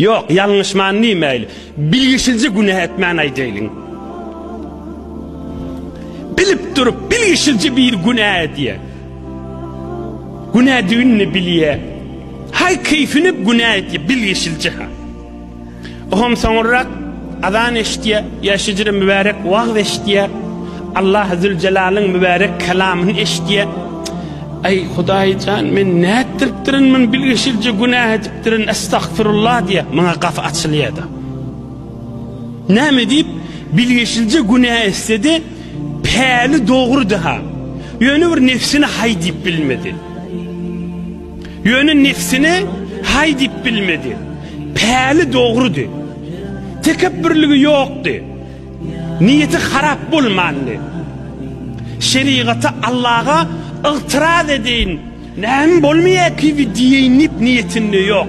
Ýok, ýalňyşman diýmäýli. Bilgeşilje günä etmän aýdaýlyň. Bilip durup, bilgeşilje bir günä edýär. Günädigini bilýär. Haý keýfine günä edýär, bilgeşilje ha. Ohm soňrak azan eşitýär, ýa şejere mübärek wagz eşitýär. Allah Zülcelalyň mübärek kelamyny eşitýär. Aý Hudaýjan men nätdiripdirin men bilgeşilje günä edipdirin estagfirullah diýýär. Muňa gapy açylýar-da. Näme diýip bilgeşilje günä etse-de päli dogrudy-ha. Ýöne bir nefsine haý diýip bilmedi. Ýöne nefsine haý diýip bilmedi. Päli dogrudy. Tekepbürligi ýokdy. Niýeti harap bolmandy. Şerigata Allaha ygtyraz edeýin, näme bolmaýar kibi diýeýin diýip niýetinde ýok.